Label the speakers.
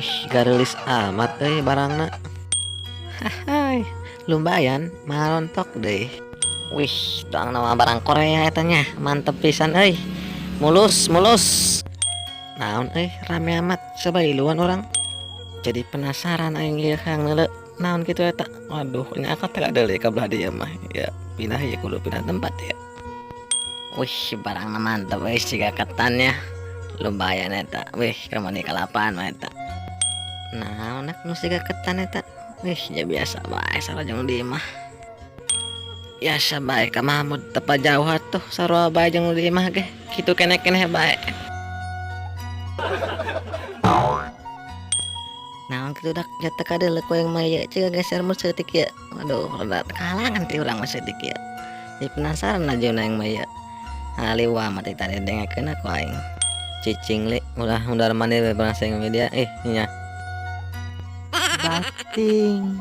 Speaker 1: Wih, gareulis amat euy barangna. Hai, lumayan marontok deh. Wih, tuang nama barang Korea eta nya, mantep pisan euy. Mulus, mulus. Naon euy, rame amat coba iluan orang. Jadi penasaran aing ieu hayang neuleu naon kitu eta. Waduh, nya aku teh deuli ka belah dieu mah. Ya, pindah ya kudu pindah tempat ya. Wih, barangna mantep euy siga ketannya. Lumayan eta. Wih, keur kalapan mah eta. Naon nak nu siga ketan eta? Wih, ya biasa bae sarua jeung di imah. Biasa bae ka Mahmud tepa jauh atuh sarua bae jeung di imah ge. Kitu keneh-keneh bae. Naon kitu dak jatah kadeuleu ku aing mah ieu ciga geser mun saeutik ieu. Waduh, rada kahalangan ti urang mah saeutik ieu. Jadi penasaran aja aing mah ieu. Haliwa mah teh tadi dengekeun ku aing. Cicing li ulah mundar mandir we media ih nya. Bating.